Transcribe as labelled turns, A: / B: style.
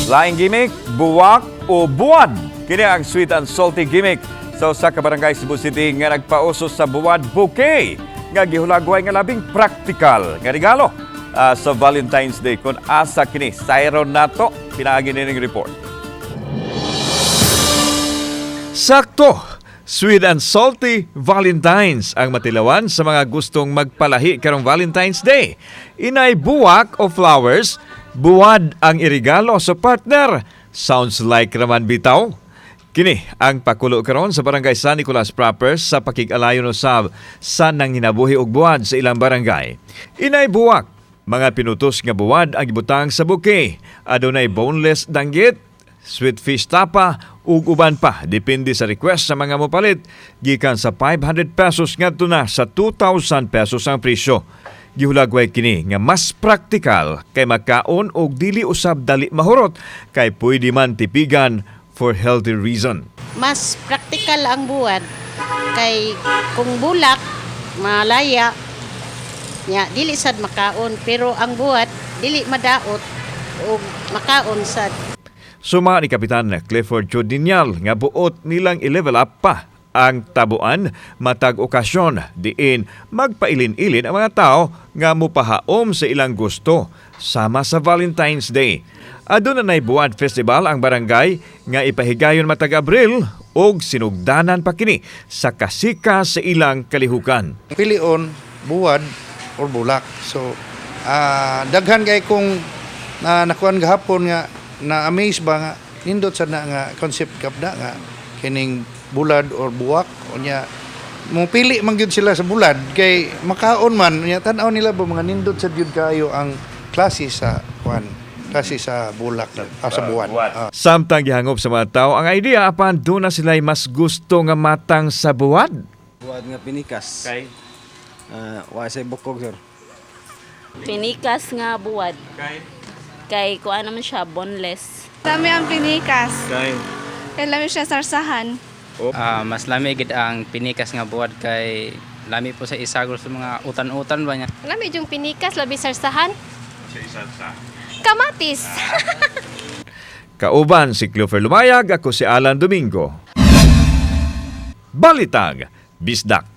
A: Laing gimmick, buwak o buwad. Kini ang sweet and salty gimmick sa usa ka barangay Cebu City nga nagpauso sa buwad bouquet nga gihulagway nga labing praktikal nga regalo sa Valentine's Day. Kung asa kini, sayron nato pinaagi nining report. Sakto! Sweet and salty Valentines ang matilawan sa mga gustong magpalahi karong Valentine's Day. Inay buwak o flowers, buwad ang irigalo sa partner. Sounds like raman bitaw. Kini ang pakulo karon sa Barangay San Nicolas Proper sa pakig-alayon usab sa nanginabuhi og buwad sa ilang barangay. Inay buwak, mga pinutos nga buwad ang gibutang sa bouquet. Adunay boneless danggit, sweet fish tapa ug uban pa, depende sa request sa mga mopalit, gikan sa 500 pesos ngadto na sa 2,000 pesos ang presyo. Gihulagway kini nga mas praktikal kay makaon og dili usab dali mahurot kay pwede man tipigan for healthy reason.
B: Mas praktikal ang buwad kay kung bulak, malaya nya, dili sad makaon, pero ang buwad dili madaot ug makaon sad.
A: Suma ni Kapitan Clifford Chodinial nga buot nilang i-level up pa ang tabuan matag okasyon diin magpailin-ilin ang mga tao nga mupahaom sa ilang gusto sama sa Valentine's Day. Aduna nay Buwad Festival ang barangay nga ipahigayon matag Abril og sinugdanan pa kini sa kasika sa ilang kalihukan.
C: Pilion, buwad or bulak. So daghan kay kung na nakuan gahapon nga na amaze ba nga nindot sa na nga concept kap na nga kining bulad or buwak. Unya mo pili man gyud sila sa bulad kay makaon man. Unya tan-aw nila ba mga nindot sad gyud kayo ang klase sa kuan, klase sa bulak, sa buwad.
A: Samtang gihangop sa mga tao ang idea, apan duna sila'y mas gusto nga matang sa buwad.
D: Buwad nga pinikas.
A: Kay
D: Wa say bukog, sir.
E: Pinikas nga buwad.
A: Kay
E: Kay kuan naman siya, boneless.
F: Dami ang pinikas.
A: Kay
F: Kay lami siya sarsahan.
G: Mas lami gid ang pinikas nga buwad kay lami po sa isagol sa mga utan-utan ba niya.
H: Lami yung pinikas, labi sarsahan. Kamatis.
A: Kauban si Clover Lumayag, ako si Alan Domingo. Balitang Bisdak.